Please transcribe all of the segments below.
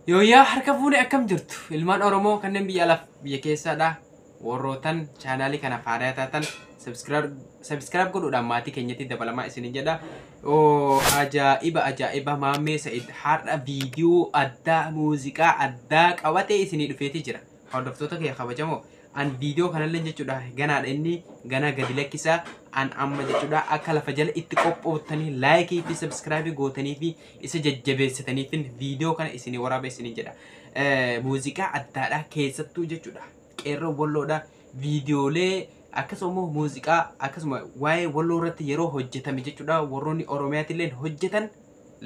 Yooyyaa harka fuune akkam jirtu ilmaan Oromoo kanneen biyya alaaf biyya keessaadha. Warrootan chaanaalii kana faadaa taatan subscribe godhuudhaan maatii keenyatti dabalamaa isinin jedha. Oo ajaa'iba ajaa'iba Maammee Sa'id har'a viidiyoo addaa muuziqaa addaa qabatee isinii dhufeetii jira. Hordoftoota kee kabajamoo an viidiyoo kanallee jechuudha ganaadha inni ganaa gadi lakkisaa an amma jechuudha akka lafa jala itti qophooftanii laayikii fi sabskraayibii gootanii fi isa jajjabeessitaniif viidiyoo kana isinii waraaba isinii jedha. Muuziqaa addaadha keessattuu jechuudha qeerroo walloodha viidiyoolee akkasuma immoo muuziqaa akkasuma waa'ee walloo irratti yeroo hojjetame jechuudha warroonni Oromiyaatillee hojjetan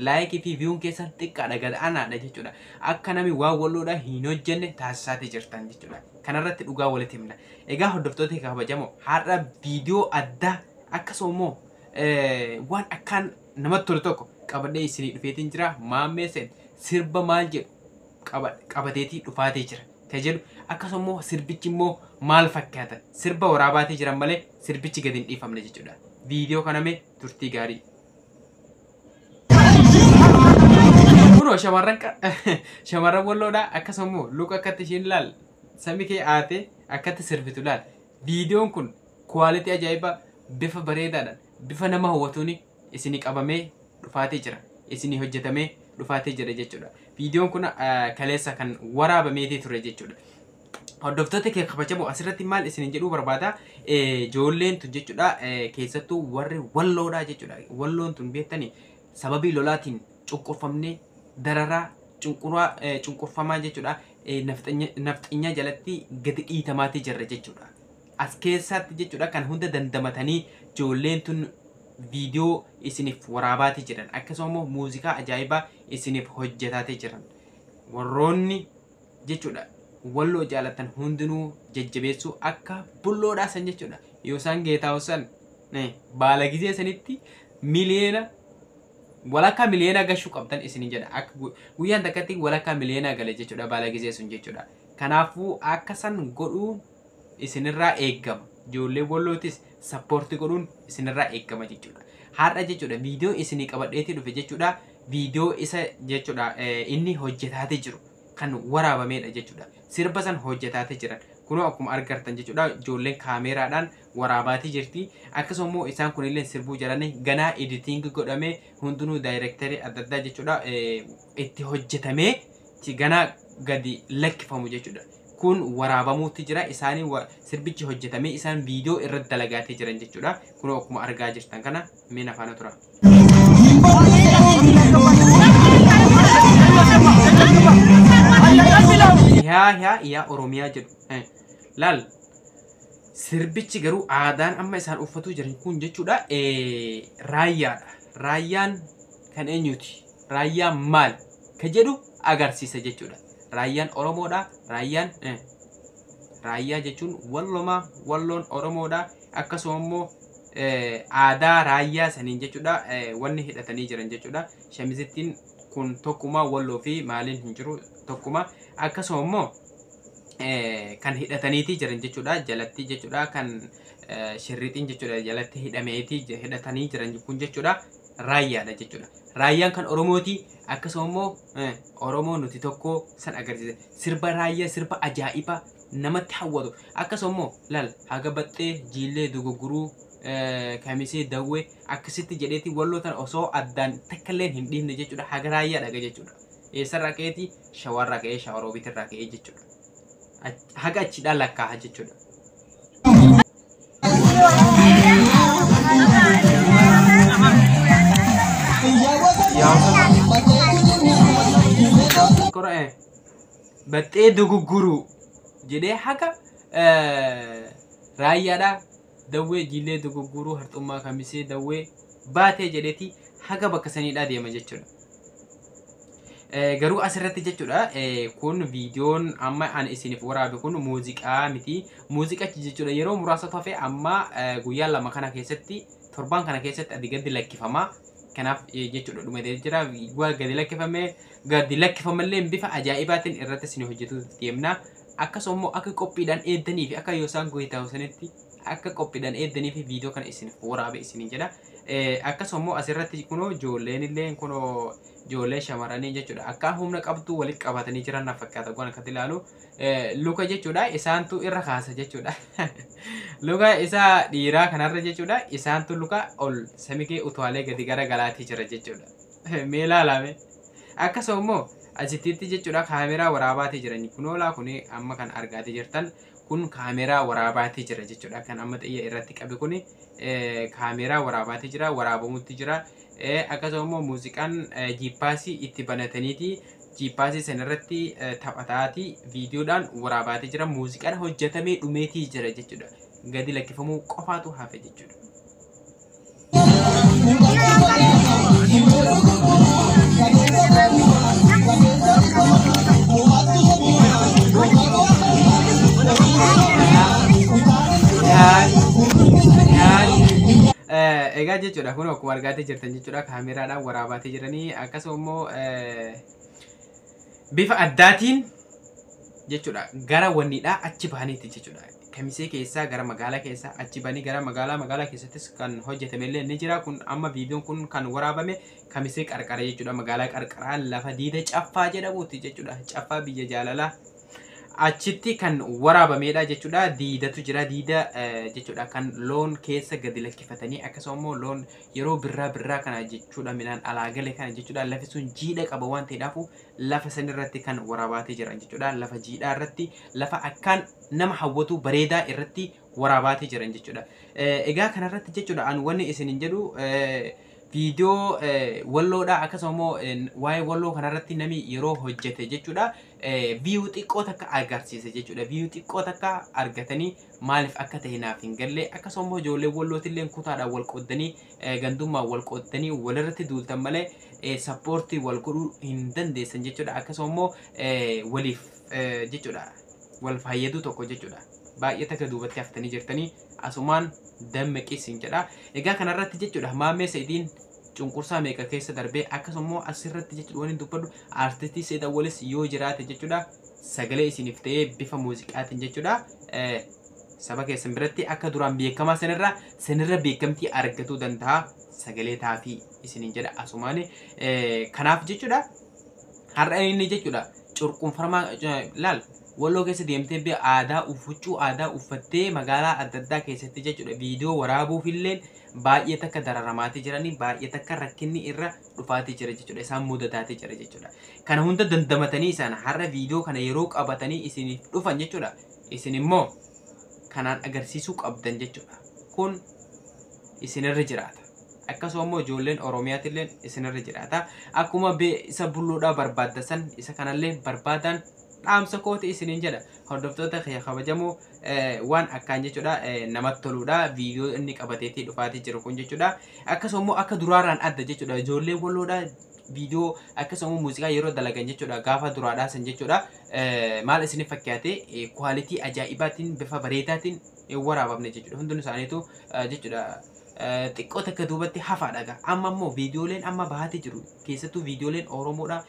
laayikii fi viyuun keessan xiqqaadha gad aanaadha jechuudha. Akka nami waan walloodha hin hojjenne taasisaatii jirtan jechuudha. Kanarratti dhugaa walitti himna. Egaa hordoftoota kabajamoo har'a viidiyoo addaa akkasuma immoo waan akkaan namatti tolu tokko qabadhee isinii dhufeetiin jira. Maammee Sa'id sirba maal jedhu qabateetii dhufaatee jira. Ka jedhu akkasuma immoo sirbichi immoo maal fakkaata sirba waraabaatii jiran malee sirbichi gadi hin dhiifamne jechuudha. Viidiyoo kana mee turtii gaarii. Kunoo shamarran walloodha akkasuma immoo luka akkatti ishiin ilaal sami kee aatee akkatti sirbitu ilaal. Viidiyoon kun kuwaalitii ajaa'ibaa bifa bareedaadhaan bifa nama hawwatuun isinii qabamee dhufaatee jira. Isinii hojjetamee dhufaatee jira jechuudha. Viidiyoon kun kaleessa kan waraabameetii ture jechuudha. Hordoftoota kee kabajamoo asirratti maal isiniin jedhuu barbaada ijoolleen tun jechuudha keessattuu warri walloodha jechuudha. Walloon tun beektanii sababii lolaatiin cunqurfamnee dararaa cunqurfamaa jechuudha. Nafxanyaa jalatti gadi dhiitamaatii jirra jechuudha. As keessatti jechuudha kan hunda dandamatanii ijoolleen tun viidiyoo isiniif waraabaatii jiran akkasuma immoo muuziqaa ajaa'ibaa isiniif hojjetaatii jiran. Warroonni jechuudha walloo jaalatan hundinuu jajjabeessuu akka bulloodhaa san jechuudha. Yoo isaan geetaa'u san baala gizee sanitti miliyoona walakkaa miliyoona gashuu qabdan isinin jedha. Akka guyyaan takkatti walakkaa miliyoona gale jechuudha baala gizee sun jechuudha. Kanaafuu akka san godhuun isinirraa eegama. Ijoollee wallootis sappoortii godhuun isinirraa eegama jechuudha. Har'a jechuudha viidiyoo isinii qabadheetii dhufe jechuudha. Viidiyoo isa jechuudha inni hojjetaatee jiru kan waraabamedha jechuudha. Sirba san hojjetaatee jiran. Kunoo akkuma argartan jechuudha ijoolleen kaameeraadhaan waraabaatii jirti. Akkasuma immoo isaan kunillee sirbuu jalanii ganaa editing godhamee hundinuu daayirektarii adda addaa jechuudha itti hojjetamee ganaa gadi lakkifamu jechuudha. Kun waraabamuutti jira isaanii sirbichi hojjetamee isaan viidiyoo irratti dalagaatee jiran jechuudha. Kunoo akkuma argaa jirtan kana mee nafaana tura. Yaa yaa yaa Oromiyaa jedhu. Laal sirbichi garuu aadaan amma isaan uffatuu jiran kun jechuudha raayyaadha. Raayyaan kan eenyuti? Raayyaan maal? Ka jedhu agarsiisa jechuudha. Raayyaan Oromoodha. Raayyaan raayyaa jechuun wallomaa walloon Oromoodha. Akkasuma immoo aadaa raayyaa saniin jechuudha wanni hidhatanii jiran jechuudha. Shamizittiin kun tokkuma walloo fi maaliin hin jiru tokkuma. Akkasuma immoo kan hidhataniitii jiran jechuudha jalatti jechuudha kan shirrixiin jechuudha jalatti hidhameetii hidhatanii jiran kun jechuudha raayyaadha jechuudha. Raayyaan kan Oromooti akkasuma immoo Oromoo nuti tokko san agarsiisa. Sirba raayyaa sirba ajaa'ibaa namatti hawwatu akkasuma immoo laal haga baxxee jiillee dogoggoruu kamisee dawwee akkasitti jedheeti walloo tana osoo addaan takka illee hin dhiifne jechuudha haga raayyaa dhaga jechuudha. Eessarraa ka'eeti shawarraa ka'ee shawaroobitirraa ka'ee jechuudha. Haga achiidhaan lakkaa'a jechuudha. Baxxee dogoggoruu jedhee haga raayyaadhaa dawwee jiillee dogoggoruu harxummaa kamisee dawwee baatee jedheeti haga bakka saniidhaa deema jechuudha. Garuu asirratti jechuudha kun viidiyoon amma ani isiniif waraabe kun muuziqaa miti. Muuziqachi jechuudha yeroo muraasa hafe amma guyyaa lama kana keessatti torbaan kana keessatti adi gadi lakkifama. Kanaaf jechuudha dhumatee jira. Gadi lakkifamee gadi lakkifamallee bifa ajaa'ibaatiin irratti isin hojjetu deemna. Akkasuma immoo akka qophiidhaan eeddanii fi akka yoo isaan goyitaa'u sanitti Akka qophiidhaan eeddanii fi viidiyoo kana isiniif waraabe isiniin jedha. Akkasuma immoo asirratti kunoo ijoolleen illee, kunoo ijoollee shamarranii jechuudha. Akka humna qabdu walitti qabatanii jiran na fakkaata kun akkatti ilaalu. Luka jechuudha isaantu irra kaasa jechuudha. Luka isa dhiiraa kanarra jechuudha isaantu luka ol samikee utaalee gadi gara galaatii jira jechuudha. Mee ilaalame. Akkasuma immoo asittiitti jechuudha kaameraa waraabaatii jiran, kunoolaa kun amma kan argaatii jirtan kun kaameraa waraabaatii jira jechuudha. Kan amma xiyya irratti qabe kun kaameraa waraabaati jira, waraabamutti jira. Akkasuma immoo muuziqaan jiippaasii itti banataniiti jiippaasii sanarratti taphataatii viidiyoodhaan waraabaatii jira. Muuziqaan hojjetamee dhumeetii jira jechuudha. Gadi lakkifamuu qofaatu hafe jechuudha. Egaa jechuudha kun akkuma argaatee jirtan jechuudha kaameraadhaan waraabaatee jiranii, akkasuma immoo bifa addaatiin jechuudha gara wanniidhaa achi bahaniiti jechuudha. Kamisee keessaa gara magaalaa keessaa achi bahanii gara magaalaa keessattis kan hojjetame illee ni jira. Kun amma viidiyoon kun kan waraabame Kamisee qarqara jechuudha. Magaalaa qarqaraa lafa diida Caffaa jedhamuuti jechuudha. Caffaa biyya jaalalaa. Achitti kan waraabamedha jechuudha. Diidatu jira, diida jechuudha kan loon keessa gadi lakkifatanii, akkasuma immoo loon yeroo birraa birraa kana jechuudha midhaan alaa gale kana jechuudha, lafi sun jiidha qaba waan ta'eedhaafu lafa sanirratti kan waraabaatee jiran jechuudha. Lafa jiidhaa irratti, lafa akkaan nama hawwatu bareedaa irratti waraabaatee jiran jechuudha. Egaa kanarratti jechuudha an wanni isinin jedhu viidiyoo Walloodha, akkasuma immoo waa'ee Walloo kanarratti nami yeroo hojjete jechuudha view xiqqoo takka agarsiisa jechuudha. View xiqqoo takka argatanii maaliif akka ta'e naaf hin galle. Akkasuma immoo ijoollee Wallootillee kutaadhaan wal qooddanii, gandummaan wal qooddanii walirratti duultan malee support wal godhuu hin dandeessan jechuudha. Akkasuma immoo waliif jechuudha wal fayyaduu tokko jechuudha. Baay'ee takka duubatti haftanii jirtanii, asumaan dammaqisiin jedha. Egaa kanarratti jechuudha Maammee Sa'idiin cunqursaa meeqa keessa darbee, akkasuma immoo asirratti jechuudha waan dubbadhu aartistii Seed Awwalis yoo jiraate jechuudha sagalee isiniif ta'ee bifa muuziqaatiin jechuudha saba keessan biratti akka duraan beekamaa sanirra beekamtii argatuu danda'a, sagalee taafii isiniin jedha asumaan. Kanaaf jechuudha har'a inni jechuudha curqunfamaa laal Walloo keessa deemtee aadaa huccuu aadaa uffattee magaalaa adda addaa keessatti jechuudha viidiyoo waraabuuf illee baay'ee takka dararamaatii jiranii, baay'ee takka rakkinni irra dhufaatii jira jechuudha, isaan mudataatii jira jechuudha. Kana hunda dandamatanii isaan har'a viidiyoo kana yeroo qabatanii isiniif dhufan jechuudha, isin immoo kanaan agarsiisuu qabdan jechuudha. Kun isinirra jiraata. Akkasuma immoo ijoolleen Oromiyaatillee isinirra jiraata. Akkuma isa bulluudhaa barbaadda san isa kanallee barbaadan dhaamsa kooti isiniin jedha. Hordoftoota kiyya kabajamoo, waan akkaan jechuudha namatti toludha viidiyoo inni qabateetii dhufaatii jiru kun jechuudha. Akkasuma immoo akka duraarraan adda jechuudha. Ijoollee Walloodha viidiyoo akkasuma immoo muuziqaa yeroo dalagan jechuudha gaafa duraadhaa san jechuudha maal isiniif fakkaate quality ajaa'ibaatiin bifa bareedaatiin hin waraabamne jechuudha. Hundinuu isaaniitu jechuudha xiqqoo takka duubatti hafaadha gaa. Amma immoo viidiyooleen amma bahaatee jiru keessattuu viidiyooleen Oromoodha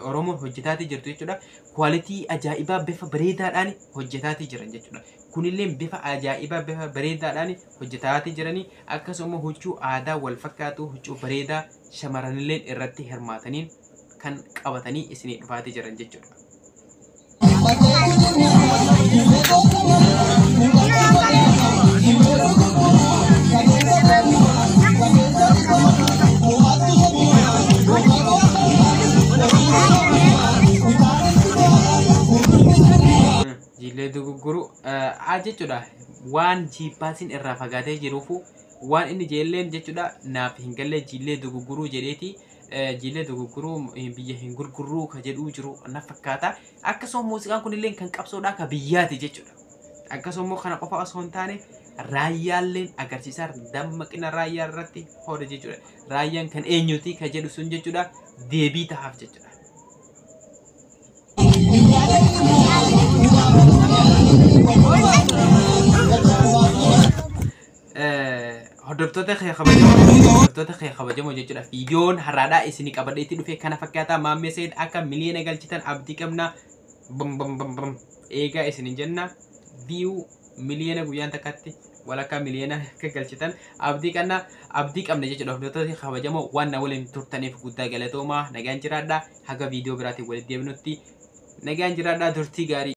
Oromoon hojjetaatii jirtu jechuudha. Quality ajaa'ibaa bifa bareedaadhaan hojjetaatii jiran jechuudha. Kunillee bifa ajaa'ibaa bifa bareedaadhaan hojjetaatii jiranii, akkasuma huccuu aadaa wal fakkaatu huccuu bareedaa shamarranillee irratti hirmaataniin kan qabatanii isinii dhufaatii jiran jechuudha. Jiillee dugugguru jechuudha waan jiippaasiin irraa fagaatee jiruufu waan inni jeelleen jechuudha naaf hin galle. Jiillee dugugguruu jedheeti jiillee dugugguruu biyya hin gurgurruu ka jedhuu jiru na fakkaata. Akkasuma muuziqaan kunillee kan qabsoodhaa ka biyyaati jechuudha. Akkasuma immoo kana qofa osoo hin taane raayyaalleen agarsiisaa dammaqina raayyaa irratti hooda jechuudha. Raayyaan kan eenyuti ka jedhu sun jechuudha deebii tahaaf jechuudha. Hordoftoota kee kabajamoo jechuudha. Viidiyoon har'aadhaa isinii qabadheetti dhufe kana fakkaataa. Maammee Seed akka miliyoona galchitan abdii qabna. Bam bam bam bam. Eegaa isinin jenna. View Miliyoona guyyaan takkatti walakkaa miliyoona akka galchitan abdii qabna, abdii qabna jechuudha. Hordoftoota kabajamoo, waan na waliin turtaniif guddaa galatoomaa. Nagaan jiraadhaa. Haga viidiyoo biraatiin walitti deebinutti nagaan jiraadhaa, turtii gaarii.